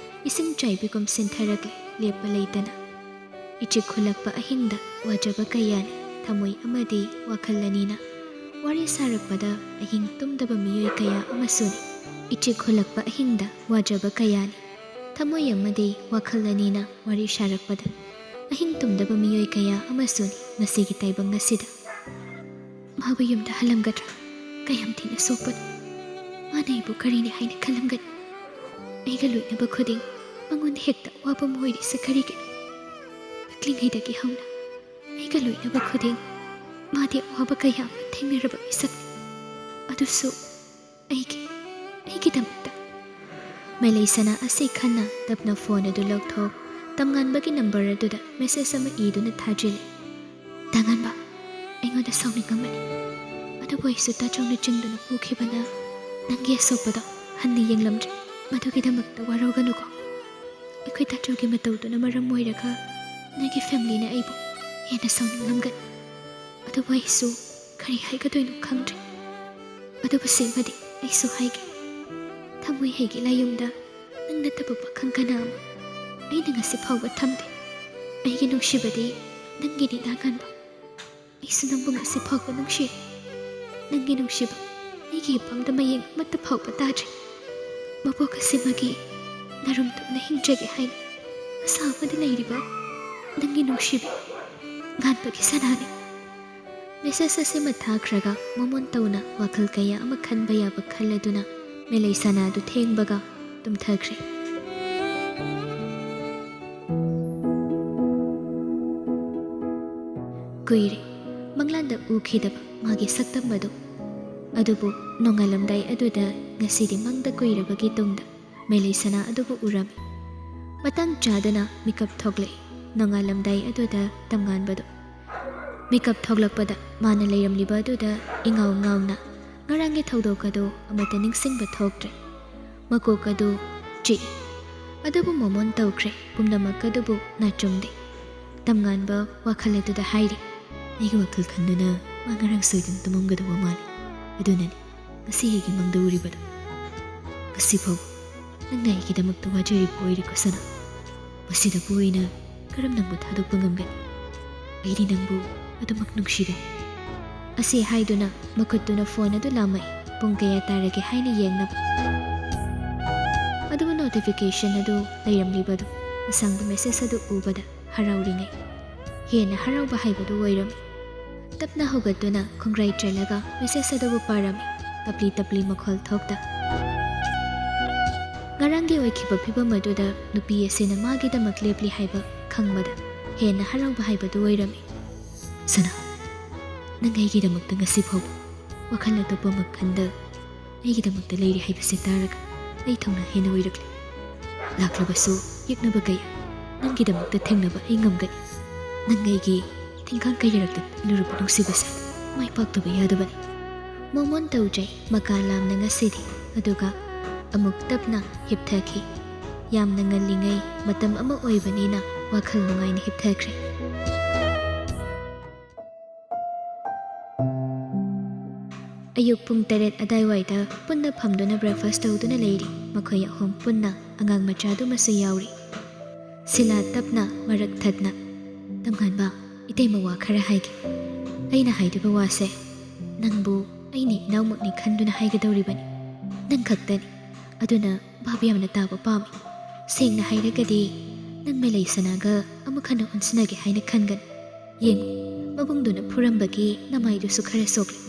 ꯏꯁꯤꯡ ꯆꯥꯏꯕꯤꯒꯨꯝ ꯁꯤꯟꯊꯔꯛꯂꯦ, ꯂꯦꯞꯄ ꯂꯩꯇꯅ꯫ ꯏꯆꯤꯛ ꯈꯨꯂꯛꯄ ꯑꯍꯤꯡꯗ ꯋꯥꯖꯕ ꯀꯌꯥꯅꯤ, ꯊꯃꯣꯏ ꯑꯃꯗꯤ ꯋꯥꯈꯜ ꯑꯅꯤꯅ꯫ ꯋꯥꯔꯤ ꯁꯥꯔꯛꯄꯗ ꯑꯍꯤꯡ ꯇꯨꯝꯗꯕ ꯃꯤꯑꯣꯏ ꯀꯌꯥ ꯑꯃꯁꯨꯅꯤ꯫ ꯏꯆꯤꯛ ꯈꯨꯂꯛꯄ ꯑꯍꯤꯡꯗ ꯋꯥꯖꯕ ꯀꯌꯥꯅꯤ, ꯊꯃꯣꯏ ꯑꯃꯗꯤ ꯋꯥꯈꯜ ꯑꯅꯤꯅ ꯋꯥꯔꯤ ꯁꯥꯔꯛꯄꯗ ꯑꯍꯤꯡ ꯇꯨꯝꯗꯕ ꯃꯤꯑꯣꯏ ꯀꯌꯥ ꯑꯃꯁꯨꯅꯤ ꯉꯁꯤꯒꯤ ꯇꯥꯏꯕꯪ ꯑꯁꯤꯗ꯫ ꯃꯥꯕꯨ ꯌꯨꯝꯗ ꯍꯜꯂꯝꯒꯗ꯭ꯔꯥ? ꯀꯌꯥꯝ ꯊꯤꯅ ꯁꯣꯛꯄꯅꯣ! ꯃꯥꯅ ꯑꯩꯕꯨ ꯀꯔꯤꯅꯤ ꯍꯥꯏꯅ ꯈꯜꯂꯝꯒꯅꯤ? ꯑꯩꯒ ꯂꯣꯏꯅꯕ ꯈꯨꯗꯤꯡ ꯃꯉꯣꯟꯗ ꯍꯦꯛꯇ ꯑꯋꯥꯕ ꯑꯃ ꯑꯣꯏꯔꯤꯁꯦ ꯀꯔꯤꯒꯤꯅꯣ? ꯄꯤꯛꯂꯤꯉꯩꯗꯒꯤ ꯍꯧꯅ ꯑꯩꯒ ꯂꯣꯏꯅꯕ ꯈꯨꯗꯤꯡ ꯃꯥꯗꯤ ꯑꯋꯥꯕ ꯀꯌꯥ ꯑꯃ ꯊꯦꯡꯅꯔꯕ ꯃꯤꯁꯛꯅꯤ꯫ ꯑꯗꯨꯁꯨ ꯑꯩꯒꯤ, ꯑꯩꯒꯤꯗꯃꯛꯇ꯫ ꯃꯦꯂꯩꯁꯅꯥ ꯑꯁꯤ ꯈꯟꯅ ꯇꯞꯅ ꯐꯣꯟ ꯑꯗꯨ ꯂꯧꯊꯣꯛ, ꯇꯝꯉꯥꯟꯕꯒꯤ ꯅꯝꯕꯔ ꯑꯗꯨꯗ ꯃꯦꯁꯦꯖ ꯑꯃ ꯏꯗꯨꯅ ꯊꯥꯖꯤꯜꯂꯤ꯫ "ꯇꯥꯉꯥꯟꯕ, ꯑꯩꯉꯣꯟꯗ ꯁꯥꯎꯅꯤꯡꯉꯝꯃꯅꯤ, ꯑꯗꯨꯕꯨ ꯑꯩꯁꯨ ꯇꯥꯆꯧꯅ ꯆꯤꯡꯗꯨꯅ ꯄꯨꯈꯤꯕꯅ ꯅꯪꯒꯤ ꯑꯁꯣꯛꯄꯗꯣ ꯍꯟꯅ ꯌꯦꯡꯂꯝꯗ꯭ꯔꯦ꯫ ꯃꯗꯨꯒꯤꯗꯃꯛꯇ ꯋꯥꯔꯧꯒꯅꯨꯀꯣ꯫ ꯑꯩꯈꯣꯏ ꯇꯥꯆꯧꯒꯤ ꯃꯇꯧꯗꯨꯅ ꯃꯔꯝ ꯑꯣꯏꯔꯒ ꯅꯣꯏꯒꯤ ꯐꯦꯃꯤꯂꯤꯅ ꯑꯩꯕꯨ ꯍꯦꯟꯅ ꯁꯥꯎꯅꯤꯡꯂꯝꯒꯅꯤ꯫ ꯑꯗꯨꯕꯨ ꯑꯩꯁꯨ ꯀꯔꯤ ꯍꯥꯏꯒꯗꯣꯏꯅꯣ ꯈꯪꯗ꯭ꯔꯦ꯫ ꯑꯗꯨꯕꯨ ꯁꯤꯃꯗꯤ ꯑꯩꯁꯨ ꯍꯥꯏꯒꯦ꯫ ꯊꯃꯣꯏ ꯍꯩꯒꯤ ꯂꯥꯏꯌꯨꯝꯗ ꯅꯪ ꯅꯠꯇꯕ ꯄꯥꯈꯪ ꯀꯅꯥ ꯑꯃ ꯑꯩꯅ ꯉꯁꯤ ꯐꯥꯎꯕ ꯊꯝꯗꯦ꯫ ꯑꯩꯒꯤ ꯅꯨꯡꯁꯤꯕꯗꯤ ꯅꯪꯒꯤꯅꯤ, ꯇꯥꯉꯥꯟꯕ꯫ ꯑꯩꯁꯨ ꯅꯪꯕꯨ ꯉꯁꯤ ꯐꯥꯎꯕ ꯅꯨꯡꯁꯤ꯫ ꯅꯪꯒꯤ ꯅꯨꯡꯁꯤꯕ ꯑꯩꯒꯤ ꯏꯄꯥꯝꯗ ꯃꯌꯦꯡ ꯑꯃꯠꯇ ꯐꯥꯎꯕ ꯇꯥꯗ꯭ꯔꯤ꯫ ꯃꯄꯣꯛ ꯑꯁꯤꯃꯒꯤ ꯅꯔꯨꯝ ꯇꯨꯝꯅ ꯍꯤꯡꯖꯒꯦ ꯍꯥꯏꯅ ꯑꯁꯥ ꯑꯃꯗ ꯂꯩꯔꯤꯕ ꯅꯪꯒꯤ ꯅꯨꯡꯁꯤꯕꯤ ꯉꯥꯟꯕꯒꯤ ꯁꯅꯥꯅꯤ꯫" ꯃꯦꯁꯦꯖ ꯑꯁꯤꯃ ꯊꯥꯈ꯭ꯔꯒ ꯃꯃꯣꯟ ꯇꯧꯅ ꯋꯥꯈꯜ ꯀꯌꯥ ꯑꯃ ꯈꯟꯕ ꯌꯥꯕ ꯈꯜꯂꯗꯨꯅ ꯃꯦꯂꯩ ꯁꯅꯥ ꯑꯗꯨ ꯊꯦꯡꯕꯒ ꯇꯨꯝꯊꯈ꯭ꯔꯦ꯫ ꯀꯨꯏꯔꯦ ꯃꯪꯂꯥꯟꯗ ꯎꯈꯤꯗꯕ ꯃꯥꯒꯤ ꯁꯛꯇꯝ ꯑꯗꯨ꯫ ꯑꯗꯨꯕꯨ ꯅꯣꯡꯉꯥꯜꯂꯝꯗꯥꯏ ꯑꯗꯨꯗ ꯉꯁꯤꯗꯤ ꯃꯪꯗ ꯀꯨꯏꯔꯕꯒꯤ ꯇꯨꯡꯗ ꯃꯦꯂꯩ ꯁꯅꯥ ꯑꯗꯨꯕꯨ ꯎꯔꯝꯃꯤ꯫ ꯃꯇꯥꯡ ꯆꯥꯗꯅ ꯃꯤꯀꯞ ꯊꯣꯛꯂꯛꯏ꯫ ꯅꯣꯡꯉꯥꯜꯂꯝꯗꯥꯏ ꯑꯗꯨꯗ ꯇꯝꯉꯥꯟꯕꯗꯨ꯫ ꯃꯤꯀꯞ ꯊꯣꯛꯂꯛꯄꯗ ꯃꯥꯅ ꯂꯩꯔꯝꯂꯤꯕ ꯑꯗꯨꯗ ꯏꯉꯥꯎ ꯉꯥꯎꯅ ꯉꯔꯥꯡꯒꯤ ꯊꯧꯗꯣꯛ ꯑꯗꯨ ꯑꯃꯠꯇ ꯅꯤꯡꯁꯤꯡꯕ ꯊꯣꯛꯇ꯭ꯔꯦ꯫ ꯃꯀꯣꯛ ꯑꯗꯨ ꯆꯤꯛꯏ꯫ ꯑꯗꯨꯕꯨ ꯃꯣꯃꯣꯟ ꯇꯧꯈ꯭ꯔꯦ, ꯄꯨꯝꯅꯃꯛ ꯑꯗꯨꯕꯨ ꯅꯥꯆꯨꯝꯗꯦ꯫ ꯇꯝꯉꯥꯟꯕ ꯋꯥꯈꯜ ꯑꯗꯨꯗ ꯍꯥꯏꯔꯤ, "ꯑꯩꯒꯤ ꯋꯥꯈꯜ ꯈꯟꯗꯨꯅ ꯃꯥ ꯉꯔꯥꯡ ꯁꯣꯏꯗꯅ ꯇꯨꯝꯃꯝꯒꯗꯧꯕ ꯃꯥꯜꯂꯤ꯫ ꯑꯗꯨꯅꯅꯤ ꯉꯁꯤ ꯑꯩꯒꯤ ꯃꯪꯗ ꯎꯔꯤꯕꯗꯣ꯫ ꯉꯁꯤꯐꯥꯎ ꯅꯪꯅ ꯑꯩꯒꯤꯗꯃꯛꯇ ꯋꯥꯖꯔꯤꯕ ꯑꯣꯏꯔꯦꯀꯣ ꯁꯅꯥ꯫ ꯃꯁꯤꯗꯕꯨ ꯑꯩꯅ ꯀꯔꯝ ꯅꯪꯕꯨ ꯊꯥꯗꯣꯛꯄ ꯉꯝꯒꯅꯤ? ꯑꯩꯗꯤ ꯅꯪꯕꯨ ꯑꯗꯨꯃꯛ ꯅꯨꯡꯁꯤꯕꯅꯤ"꯫ ꯑꯁꯤ ꯍꯥꯏꯗꯨꯅ ꯃꯈꯨꯠꯇꯨꯅ ꯐꯣꯟ ꯑꯗꯨ ꯂꯥꯝꯃꯛꯏ꯫ ꯄꯨꯡ ꯀꯌꯥ ꯇꯥꯔꯒꯦ ꯍꯥꯏꯅ ꯌꯦꯡꯅꯕ꯫ ꯑꯗꯨꯕꯨ ꯅꯣꯇꯤꯐꯤꯀꯦꯁꯟ ꯑꯗꯨ ꯂꯩꯔꯝꯂꯤꯕꯗꯨ, ꯑꯁꯥꯡꯕ ꯃꯦꯁꯦꯖ ꯑꯗꯨ ꯎꯕꯗ ꯍꯔꯥꯎꯔꯤꯉꯩ ꯍꯦꯟꯅ ꯍꯔꯥꯎꯕ ꯍꯥꯏꯕꯗꯨ ꯑꯣꯏꯔꯝꯃꯤ꯫ ꯇꯞꯅ ꯍꯧꯒꯠꯇꯨꯅ ꯈꯣꯡꯒ꯭ꯔꯥꯏ ꯆꯜꯂꯒ ꯃꯦꯁꯦꯖ ꯑꯗꯨꯕꯨ ꯄꯥꯔꯝꯃꯤ꯫ ꯇꯞꯂꯤ ꯇꯞꯂꯤ ꯃꯈꯣꯜ ꯊꯣꯛꯇ꯫ ꯉꯔꯥꯡꯒꯤ ꯑꯣꯏꯈꯤꯕ ꯐꯤꯕꯝ ꯑꯗꯨꯗ ꯅꯨꯄꯤ ꯑꯁꯤꯅ ꯃꯥꯒꯤꯗꯃꯛ ꯂꯦꯞꯂꯤ ꯍꯥꯏꯕ ꯈꯪꯕꯗ ꯍꯦꯟꯅ ꯍꯔꯥꯎꯕ ꯍꯥꯏꯕꯗꯨ ꯑꯣꯏꯔꯝꯃꯤ꯫ "ꯁꯅꯥ, ꯅꯪ ꯑꯩꯒꯤꯗꯃꯛꯇ ꯉꯁꯤ ꯐꯥꯎꯕ ꯋꯥꯈꯜ ꯑꯇꯣꯞꯄ ꯑꯃ ꯈꯟꯗ ꯑꯩꯒꯤꯗꯃꯛꯇ ꯂꯩꯔꯤ ꯍꯥꯏꯕꯁꯤ ꯇꯥꯔꯒ ꯑꯩ ꯊꯧꯅꯥ ꯍꯦꯟꯅ ꯑꯣꯏꯔꯛꯂꯦ꯫ ꯂꯥꯛꯂꯕꯁꯨ ꯌꯦꯛꯅꯕ ꯀꯌꯥ ꯅꯪꯒꯤꯗꯃꯛꯇ ꯊꯦꯡꯅꯕ ꯑꯩ ꯉꯝꯒꯅꯤ꯫ ꯅꯪ ꯑꯩꯒꯤ ꯊꯤꯡꯈꯥꯡ ꯀꯩꯔꯛꯇ ꯂꯨꯔꯕ ꯅꯨꯡꯁꯤꯕꯁꯦ ꯃꯥꯏ ꯄꯥꯛꯇꯕ ꯌꯥꯗꯕꯅꯤ"꯫ ꯃꯣꯃꯣꯟ ꯇꯧꯖꯩ ꯃꯀꯥ ꯂꯥꯝꯅ ꯉꯁꯤꯗꯤ, ꯑꯗꯨꯒ ꯑꯃꯨꯛ ꯇꯞꯅ ꯍꯤꯞꯊꯈꯤ꯫ ꯌꯥꯝꯅ ꯉꯜꯂꯤꯉꯩ ꯃꯇꯝ ꯑꯃ ꯑꯣꯏꯕꯅꯤꯅ ꯋꯥꯈꯜ ꯅꯨꯡꯉꯥꯏꯅ ꯍꯤꯞꯊꯈ꯭ꯔꯦ꯫ ꯑꯌꯨꯛ ꯄꯨꯡ ꯇꯔꯦꯠ ꯑꯗꯥꯏꯋꯥꯏꯗ ꯄꯨꯟꯅ ꯐꯝꯗꯨꯅ ꯕ꯭ꯔꯦꯛꯐꯥꯁ ꯇꯧꯗꯨꯅ ꯂꯩꯔꯤ꯫ ꯃꯈꯣꯏ ꯑꯍꯨꯝ ꯄꯨꯟꯅ, ꯑꯉꯥꯡ ꯃꯆꯥꯗꯨꯃꯁꯨ ꯌꯥꯎꯔꯤ꯫ ꯁꯤꯂꯥ ꯇꯞꯅ ꯃꯔꯛ ꯊꯠꯅ, "ꯇꯝꯉꯥꯟꯕ, ꯏꯇꯩꯃ ꯋꯥ ꯈꯔ ꯍꯥꯏꯒꯦ꯫ ꯑꯩꯅ ꯍꯥꯏꯗꯣꯏꯕ ꯋꯥꯁꯦ ꯅꯪꯕꯨ ꯑꯩꯅ ꯏꯅꯥꯎꯃꯛꯅꯤ ꯈꯟꯗꯨꯅ ꯍꯥꯏꯒꯗꯧꯔꯤꯕꯅꯤ꯫ ꯅꯪ ꯈꯛꯇꯅꯤ꯫ ꯑꯗꯨꯅ ꯚꯥꯞ ꯌꯥꯝꯅ ꯇꯥꯕ ꯄꯥꯝꯃꯤ꯫ ꯁꯦꯡꯅ ꯍꯥꯏꯔꯒꯗꯤ ꯅꯪ ꯃꯦꯂꯩ ꯁꯅꯥꯒ ꯑꯃꯨꯛ ꯍꯟꯅ ꯑꯣꯟꯁꯤꯟꯅꯒꯦ ꯍꯥꯏꯅ ꯈꯟꯒꯅꯨ꯫ ꯌꯦꯡꯉꯨ, ꯃꯕꯨꯡꯗꯨꯅ ꯐꯨꯔꯝꯕꯒꯤ ꯅꯃꯥꯏꯗꯨꯁꯨ ꯈꯔ ꯁꯣꯛꯂꯦ꯫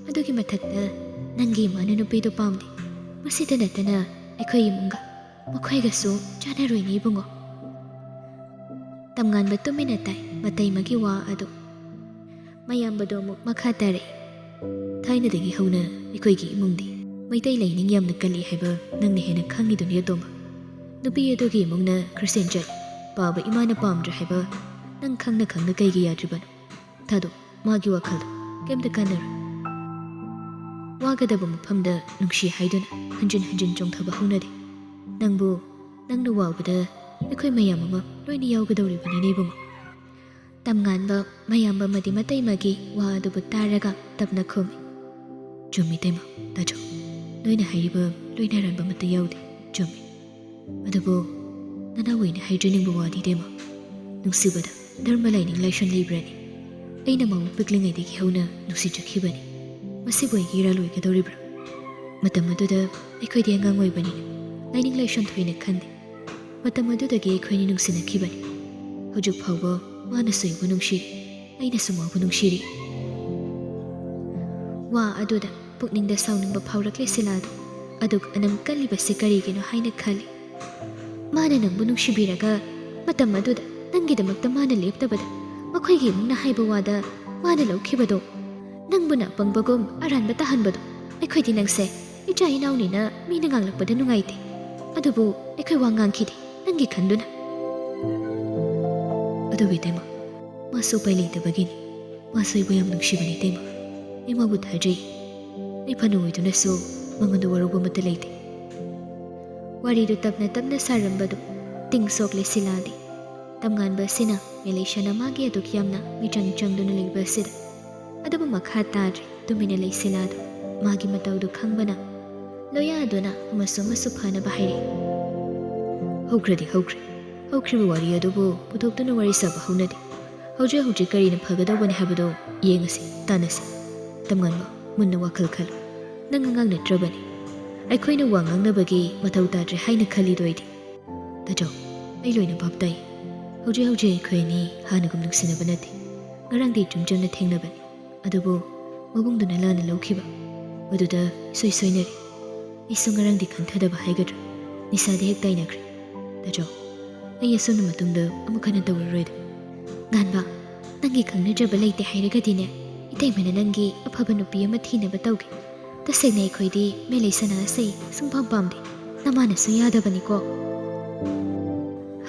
ꯑꯗꯨꯒꯤ ꯃꯊꯛꯇ ꯅꯪꯒꯤ ꯏꯃꯥꯅ ꯅꯨꯄꯤꯗꯨ ꯄꯥꯝꯗꯦ꯫ ꯃꯁꯤꯗ ꯅꯠꯇꯅ ꯑꯩꯈꯣꯏ ꯏꯃꯨꯡꯒ ꯃꯈꯣꯏꯒꯁꯨ ꯆꯥꯟꯅꯔꯣꯏꯅꯦ ꯏꯕꯨꯡꯉꯣ"꯫ ꯇꯝꯉꯥꯟꯕ ꯇꯨꯃꯤꯟꯅ ꯇꯥꯏ ꯃꯇꯩꯃꯒꯤ ꯋꯥ ꯑꯗꯨ꯫ ꯃꯌꯥꯝꯕꯗꯣ ꯑꯃꯨꯛ ꯃꯈꯥ ꯇꯥꯔꯛꯏ꯫ "ꯊꯥꯏꯅꯗꯒꯤ ꯍꯧꯅ ꯑꯩꯈꯣꯏꯒꯤ ꯏꯃꯨꯡꯗꯤ ꯃꯩꯇꯩ ꯂꯥꯏꯅꯤꯡ ꯌꯥꯝꯅ ꯀꯜꯂꯤ ꯍꯥꯏꯕ ꯅꯪꯅ ꯍꯦꯟꯅ ꯈꯪꯉꯤꯗꯨꯅꯤ ꯑꯇꯣꯝꯕ꯫ ꯅꯨꯄꯤ ꯑꯗꯨꯒꯤ ꯏꯃꯨꯡꯅ ꯈ꯭ꯔꯤꯁꯇꯤꯌꯥꯟ ꯆꯠꯂꯤ꯫ ꯄꯥꯕ ꯏꯃꯥꯅ ꯄꯥꯝꯗ꯭ꯔꯦ ꯍꯥꯏꯕ ꯅꯪ ꯈꯪꯅ ꯈꯪꯅ ꯀꯩꯒꯤ ꯌꯥꯗ꯭ꯔꯤꯕꯅꯣ? ꯊꯥꯗꯣꯛ꯫ ꯃꯥꯒꯤ ꯋꯥꯈꯜꯗ ꯀꯩꯝꯇ ꯀꯥꯟꯅꯔꯣꯏ꯫ ꯋꯥꯒꯗꯕ ꯃꯐꯝꯗ ꯅꯨꯡꯁꯤ ꯍꯥꯏꯗꯨꯅ ꯍꯟꯖꯤꯟ ꯍꯟꯖꯤꯟ ꯆꯣꯡꯊꯕ ꯍꯧꯅꯗꯦ꯫ ꯅꯪꯕꯨ ꯅꯪꯅ ꯋꯥꯕꯗ ꯑꯩꯈꯣꯏ ꯃꯌꯥꯝ ꯑꯃ ꯂꯣꯏꯅ ꯌꯥꯎꯒꯗꯧꯔꯤꯕꯅꯤꯅꯦ ꯏꯕꯨꯡꯉꯣ꯫ ꯇꯝꯉꯥꯟꯕ ꯃꯌꯥꯝꯕ ꯑꯃꯗꯤ ꯃꯇꯩꯃꯒꯤ ꯋꯥ ꯑꯗꯨꯕꯨ ꯇꯥꯔꯒ ꯇꯞꯅ ꯈꯨꯝꯃꯤ꯫ ꯆꯨꯝꯃꯤ ꯇꯩꯃ, ꯇꯥꯖꯧ꯫ ꯅꯣꯏꯅ ꯍꯥꯏꯔꯤꯕ ꯂꯣꯏꯅ ꯑꯔꯥꯟꯕ ꯑꯃꯠꯇ ꯌꯥꯎꯗꯦ꯫ ꯆꯨꯝꯃꯤ꯫ ꯑꯗꯨꯕꯨ ꯅꯅꯥꯎ ꯑꯩꯅ ꯍꯥꯏꯖꯅꯤꯡꯕ ꯋꯥꯗꯤ ꯇꯩꯃ, ꯅꯨꯡꯁꯤꯕꯗ ꯙꯔꯃ ꯂꯥꯏꯅꯤꯡ ꯂꯥꯏꯁꯣꯟ ꯂꯩꯕ꯭ꯔꯅꯤ? ꯑꯩꯅ ꯃꯥꯕꯨ ꯄꯤꯛꯂꯤꯉꯩꯗꯒꯤ ꯍꯧꯅ ꯅꯨꯡꯁꯤꯖꯈꯤꯕꯅꯤ꯫ ꯃꯁꯤꯕꯨ ꯑꯩꯒꯤ ꯏꯔꯥꯜ ꯑꯣꯏꯒꯗꯧꯔꯤꯕ꯭ꯔꯥ? ꯃꯇꯝ ꯑꯗꯨꯗ ꯑꯩꯈꯣꯏꯗꯤ ꯑꯉꯥꯡ ꯑꯣꯏꯕꯅꯤꯅ ꯂꯥꯏꯅꯤꯡ ꯂꯥꯏꯁꯣꯟ ꯊꯣꯏꯅ ꯈꯟꯗꯦ꯫ ꯃꯇꯝ ꯑꯗꯨꯗꯒꯤ ꯑꯩꯈꯣꯏꯅꯤ ꯅꯨꯡꯁꯤꯅꯈꯤꯕꯅꯤ꯫ ꯍꯧꯖꯤꯛ ꯐꯥꯎꯕ ꯃꯥꯅꯁꯨ ꯑꯩꯕꯨ ꯅꯨꯡꯁꯤꯔꯤ, ꯑꯩꯅꯁꯨ ꯃꯥꯕꯨ ꯅꯨꯡꯁꯤꯔꯤ꯫ ꯋꯥ ꯑꯗꯨꯗ ꯄꯨꯛꯅꯤꯡꯗ ꯁꯥꯎꯅꯤꯡꯕ ꯐꯥꯎꯔꯛꯂꯦ ꯁꯤꯂꯥꯗ꯫ ꯑꯗꯨꯛ ꯑꯅꯝ ꯀꯜꯂꯤꯕꯁꯤ ꯀꯔꯤꯒꯤꯅꯣ ꯍꯥꯏꯅ ꯈꯜꯂꯤ꯫ ꯃꯥꯅ ꯅꯪꯕꯨ ꯅꯨꯡꯁꯤꯕꯤꯔꯒ ꯃꯇꯝ ꯑꯗꯨꯗ ꯅꯪꯒꯤꯗꯃꯛꯇ ꯃꯥꯅ ꯂꯦꯞꯇꯕꯗ, ꯃꯈꯣꯏꯒꯤ ꯏꯃꯨꯡꯅ ꯍꯥꯏꯕ ꯋꯥꯗ ꯃꯥꯅ ꯂꯧꯈꯤꯕꯗꯣ, ꯅꯪꯕꯨꯅ ꯑꯄꯪꯕꯒꯨꯝ ꯑꯔꯥꯟꯕ ꯇꯥꯍꯟꯕꯗꯣ꯫ ꯑꯩꯈꯣꯏꯗꯤ ꯅꯪꯁꯦ ꯏꯆꯥ ꯏꯅꯥꯎꯅꯤꯅ ꯃꯤꯅ ꯉꯥꯡꯂꯛꯄꯗ ꯅꯨꯡꯉꯥꯏꯇꯦ, ꯑꯗꯨꯕꯨ ꯑꯩꯈꯣꯏ ꯋꯥ ꯉꯥꯡꯈꯤꯗꯦ ꯅꯪꯒꯤ ꯈꯟꯗꯨꯅ꯫ ꯑꯗꯨꯕꯨ ꯏꯇꯩꯃ, ꯃꯥꯁꯨ ꯎꯄꯥꯏ ꯂꯩꯇꯕꯒꯤꯅꯤ꯫ ꯃꯥꯁꯨ ꯑꯩꯕꯨ ꯌꯥꯝ ꯅꯨꯡꯁꯤꯕꯅꯤ ꯏꯇꯩꯃ꯫ ꯑꯩ ꯃꯥꯕꯨ ꯊꯥꯖꯩ꯫ ꯑꯩ ꯐꯅ ꯑꯣꯏꯗꯨꯅꯁꯨ ꯃꯉꯣꯟꯗ ꯋꯥꯔꯧꯕ ꯑꯃꯠꯇ ꯂꯩꯇꯦ꯫ ꯋꯥꯔꯤꯗꯨ ꯇꯞꯅ ꯇꯞꯅ ꯁꯥꯔꯝꯕꯗꯨ ꯇꯤꯡ ꯁꯣꯛꯂꯦ ꯁꯤꯂꯥꯗꯤ꯫ ꯇꯝꯉꯥꯟꯕ ꯑꯁꯤꯅ ꯃꯦꯂꯩꯁꯅ ꯃꯥꯒꯤ ꯑꯗꯨꯛ ꯌꯥꯝꯅ ꯃꯤꯆꯪ ꯆꯪꯗꯨꯅ ꯂꯩꯕ ꯑꯁꯤꯗ꯫ ꯑꯗꯨꯕꯨ ꯃꯈꯥ ꯇꯥꯗ꯭ꯔꯦ, ꯇꯨꯃꯤꯟꯅ ꯂꯩ ꯁꯤꯂꯥꯗꯨ꯫ ꯃꯥꯒꯤ ꯃꯇꯧꯗꯨ ꯈꯪꯕꯅ ꯂꯣꯌꯥꯗꯨꯅ ꯑꯃꯁꯨ ꯑꯃꯁꯨ ꯐꯅꯕ ꯍꯥꯏꯔꯛꯏ꯫ ꯍꯧꯈ꯭ꯔꯗꯤ ꯍꯧꯈ꯭ꯔꯦ꯫ ꯍꯧꯈ꯭ꯔꯤꯕ ꯋꯥꯔꯤ ꯑꯗꯨꯕꯨ ꯄꯨꯊꯣꯛꯇꯨꯅ ꯋꯥꯔꯤ ꯁꯥꯕ ꯍꯧꯅꯗꯦ꯫ ꯍꯧꯖꯤꯛ ꯍꯧꯖꯤꯛ ꯀꯔꯤꯅ ꯐꯒꯗꯧꯕꯅꯤ ꯍꯥꯏꯕꯗꯨ ꯌꯦꯡꯉꯁꯤ, ꯇꯥꯟꯅꯁꯤ꯫ ꯇꯝꯉꯥꯟꯕ, ꯃꯨꯟꯅ ꯋꯥꯈꯜ ꯈꯜꯂꯨ꯫ ꯅꯪ ꯑꯉꯥꯡ ꯅꯠꯇ꯭ꯔꯕꯅꯤ꯫ ꯑꯩꯈꯣꯏꯅ ꯋꯥ ꯉꯥꯡꯅꯕꯒꯤ ꯃꯊꯧ ꯇꯥꯗ꯭ꯔꯦ ꯍꯥꯏꯅ ꯈꯜꯂꯤꯗꯣ ꯑꯩꯗꯤ꯫ ꯇꯥꯖꯧ, ꯑꯩ ꯂꯣꯏꯅ ꯚꯥꯞ ꯇꯥꯏ꯫ ꯍꯧꯖꯤꯛ ꯍꯧꯖꯤꯛ ꯑꯩꯈꯣꯏ ꯑꯅꯤ ꯍꯥꯟꯅꯒꯨꯝ ꯅꯨꯡꯁꯤꯅꯕ ꯅꯠꯇꯦ꯫ ꯉꯔꯥꯡꯗꯤ ꯏꯆꯝ ꯆꯝꯅ ꯊꯦꯡꯅꯕꯅꯤ꯫ ꯑꯗꯨꯕꯨ ꯃꯕꯨꯡꯗꯨꯅ ꯂꯥꯟꯅ ꯂꯧꯈꯤꯕ꯫ ꯃꯗꯨꯗ ꯏꯁꯣꯏ ꯁꯣꯏꯅꯔꯦ꯫ ꯑꯩꯁꯨ ꯉꯔꯥꯡꯗꯤ ꯈꯟꯊꯗꯕ ꯍꯥꯏꯒꯗ꯭ꯔꯥ, ꯅꯤꯁꯥꯗ ꯍꯦꯛ ꯇꯥꯏꯅꯈ꯭ꯔꯦ꯫ ꯇꯥꯖꯧ, ꯑꯩ ꯑꯁꯨꯝꯅ ꯃꯇꯨꯡꯗ ꯑꯃꯨꯛ ꯍꯟꯅ ꯇꯧꯔꯔꯣꯏꯗ꯫ ꯉꯥꯟꯕ, ꯅꯪꯒꯤ ꯈꯪꯅꯖꯕ ꯂꯩꯇꯦ ꯍꯥꯏꯔꯒꯗꯤꯅꯦ, ꯏꯇꯩꯃꯅ ꯅꯪꯒꯤ ꯑꯐꯕ ꯅꯨꯄꯤ ꯑꯃ ꯊꯤꯅꯕ ꯇꯧꯒꯦ꯫ ꯇꯁꯦꯡꯅ ꯑꯩꯈꯣꯏꯗꯤ ꯃꯦꯂꯩ ꯁꯅꯥ ꯑꯁꯦ ꯁꯨꯡꯄꯥꯝ ꯄꯥꯝꯗꯦ꯫ ꯅꯃꯥꯅꯁꯨ ꯌꯥꯗꯕꯅꯤꯀꯣ꯫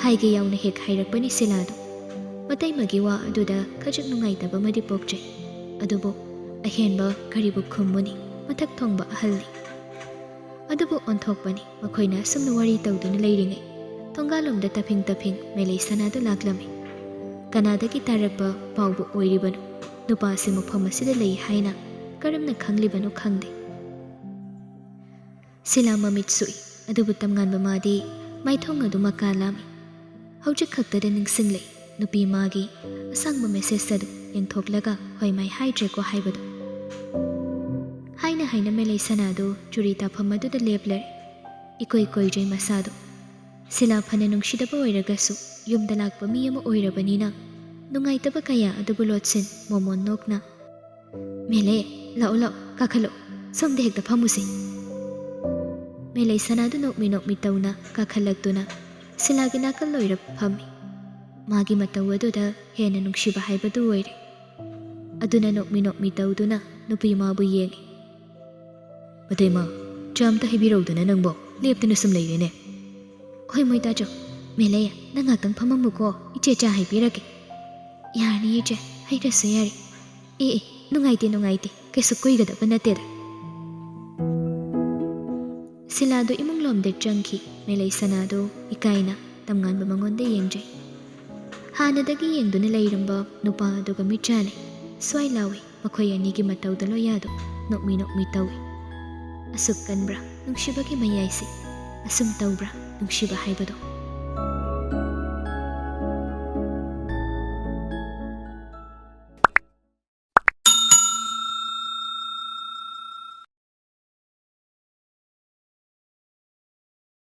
ꯍꯥꯏꯒꯦ ꯌꯥꯎꯅ ꯍꯦꯛ ꯍꯥꯏꯔꯛꯄꯅꯤ ꯁꯤꯂꯥꯗꯣ꯫ ꯑꯇꯩꯃꯒꯤ ꯋꯥ ꯑꯗꯨꯗ ꯈꯖꯤꯛ ꯅꯨꯡꯉꯥꯏꯇꯕ ꯑꯃꯗꯤ ꯄꯣꯛꯆꯩ꯫ ꯑꯗꯨꯕꯨ ꯑꯍꯦꯟꯕ ꯀꯔꯤꯕꯨ ꯈꯨꯝꯃꯨꯅꯤ, ꯃꯊꯛ ꯊꯣꯡꯕ ꯑꯍꯜꯅꯤ꯫ ꯑꯗꯨꯕꯨ ꯑꯣꯟꯊꯣꯛꯄꯅꯤ, ꯃꯈꯣꯏꯅ ꯑꯁꯨꯝꯅ ꯋꯥꯔꯤ ꯇꯧꯗꯨꯅ ꯂꯩꯔꯤꯉꯩ ꯊꯣꯡꯒꯥꯜꯂꯣꯝꯗ ꯇꯞꯐꯤꯡ ꯇꯞꯐꯤꯡ ꯃꯦꯂꯩ ꯁꯅꯥꯗꯨ ꯂꯥꯛꯂꯝꯃꯤ꯫ ꯀꯅꯥꯗꯒꯤ ꯇꯥꯔꯛꯄ ꯄꯥꯎꯕꯨ ꯑꯣꯏꯔꯤꯕꯅꯣ, ꯅꯨꯄꯥ ꯑꯁꯤ ꯃꯐꯝ ꯑꯁꯤꯗ ꯂꯩ ꯍꯥꯏꯅ ꯀꯔꯝꯅ ꯈꯪꯂꯤꯕꯅꯣ ꯈꯪꯗꯦ꯫ ꯁꯤꯂꯥ ꯃꯃꯤꯠ ꯁꯨꯛꯏ, ꯑꯗꯨꯕꯨ ꯇꯝꯉꯥꯟꯕ ꯃꯥꯗꯤ ꯃꯥꯏꯊꯣꯡ ꯑꯗꯨ ꯃꯀꯥ ꯂꯥꯝꯃꯤ꯫ ꯍꯧꯖꯤꯛ ꯈꯛꯇꯗ ꯅꯤꯡꯁꯤꯡꯂꯛꯏ, ꯅꯨꯄꯤ ꯃꯥꯒꯤ ꯑꯁꯥꯡꯕ ꯃꯦꯁꯦꯖ ꯑꯗꯨ ꯌꯦꯡꯊꯣꯛꯂꯒ ꯍꯣꯏ ꯃꯥꯏ ꯍꯥꯏꯗ꯭ꯔꯦꯀꯣ ꯍꯥꯏꯕꯗꯨ꯫ ꯍꯥꯏꯅ ꯍꯥꯏꯅ ꯃꯦꯂꯩ ꯁꯅꯥꯗꯨ ꯆꯨꯔꯤ ꯇꯥꯐꯝ ꯑꯗꯨꯗ ꯂꯦꯞꯂꯔꯦ꯫ ꯏꯀꯣꯏ ꯀꯣꯏꯖꯩ ꯃꯁꯥꯗꯨ꯫ ꯁꯤꯂꯥ ꯐꯅ ꯅꯨꯡꯁꯤꯗꯕ ꯑꯣꯏꯔꯒꯁꯨ ꯌꯨꯝꯗ ꯂꯥꯛꯄ ꯃꯤ ꯑꯃ ꯑꯣꯏꯔꯕꯅꯤꯅ ꯅꯨꯡꯉꯥꯏꯇꯕ ꯀꯌꯥ ꯑꯗꯨꯕꯨ ꯂꯣꯠꯁꯤꯟ ꯃꯣꯃꯣꯟ ꯅꯣꯛꯅ, "ꯃꯦꯂꯦ, ꯂꯥꯛꯑꯣ ꯂꯥꯛꯑꯣ, ꯀꯥꯈꯠꯂꯛꯑꯣ, ꯁꯣꯝꯗ ꯍꯦꯛꯇ ꯐꯝꯃꯨꯁꯦ꯫" ꯃꯦꯂꯩ ꯁꯅꯥꯗꯨ ꯅꯣꯛꯃꯤ ꯅꯣꯛꯃꯤ ꯇꯧꯅ ꯀꯥꯈꯠꯂꯛꯇꯨꯅ ꯁꯤꯂꯥꯒꯤ ꯅꯥꯀꯜ ꯑꯣꯏꯔꯞ ꯐꯝꯃꯤ꯫ ꯃꯥꯒꯤ ꯃꯇꯧ ꯑꯗꯨꯗ ꯍꯦꯟꯅ ꯅꯨꯡꯁꯤꯕ ꯍꯥꯏꯕꯗꯨ ꯑꯣꯏꯔꯦ꯫ ꯑꯗꯨꯅ ꯅꯣꯛꯃꯤ ꯅꯣꯛꯃꯤ ꯇꯧꯗꯨꯅ ꯅꯨꯄꯤ ꯃꯥꯕꯨ ꯌꯦꯡꯉꯤ꯫ "ꯑꯇꯩꯃ, ꯆꯥ ꯑꯝꯇ ꯍꯩꯕꯤꯔꯧꯗꯅ ꯅꯪꯕꯣ, ꯂꯦꯞꯇꯅ ꯁꯨꯝ ꯂꯩꯔꯦꯅꯦ꯫" "ꯍꯣꯏ ꯃꯣꯏ ꯇꯥꯆꯧ, ꯃꯦꯂꯩ, ꯅꯪ ꯉꯥꯛꯇꯪ ꯐꯝꯃꯝꯃꯨꯀꯣ, ꯏꯆꯦ ꯆꯥ ꯍꯩꯕꯤꯔꯒꯦ꯫" "ꯌꯥꯔꯅꯤ ꯏꯆꯦ, ꯍꯩꯗ꯭ꯔꯁꯨ ꯌꯥꯔꯦ꯫" "ꯑꯦ ꯑꯦ, ꯅꯨꯡꯉꯥꯏꯇꯦ ꯅꯨꯡꯉꯥꯏꯇꯦ, ꯀꯩꯁꯨ ꯀꯨꯏꯒꯗꯕ ꯅꯠꯇꯦꯗ꯫" ꯁꯤꯂꯥꯗꯨ ꯏꯃꯨꯡꯂꯣꯝꯗ ꯆꯪꯈꯤ꯫ ꯃꯦꯂꯩ ꯁꯅꯥꯗꯨ ꯏꯀꯥꯏꯅ ꯇꯝꯉꯥꯟꯕ ꯃꯉꯣꯟꯗ ꯌꯦꯡꯖꯩ꯫ ꯍꯥꯟꯅꯗꯒꯤ ꯌꯦꯡꯗꯨꯅ ꯂꯩꯔꯝꯕ ꯅꯨꯄꯥ ꯑꯗꯨꯒ ꯃꯤꯠ ꯆꯥꯟꯅꯩ꯫ ꯁ꯭ꯋꯥꯏ ꯂꯥꯎꯏ꯫ ꯃꯈꯣꯏ ꯑꯅꯤꯒꯤ ꯃꯇꯧꯗ ꯂꯣꯌꯥꯗꯨ ꯅꯣꯛꯃꯤ ꯅꯣꯛꯃꯤ ꯇꯧꯏ꯫ ꯑꯁꯨꯛ ꯀꯟꯕ꯭ꯔꯥ ꯅꯨꯡꯁꯤꯕꯒꯤ ꯃꯌꯥꯏꯁꯦ? ꯑꯁꯨꯝ ꯇꯧꯕ꯭ꯔꯥ ꯅꯨꯡꯁꯤꯕ ꯍꯥꯏꯕꯗꯣ?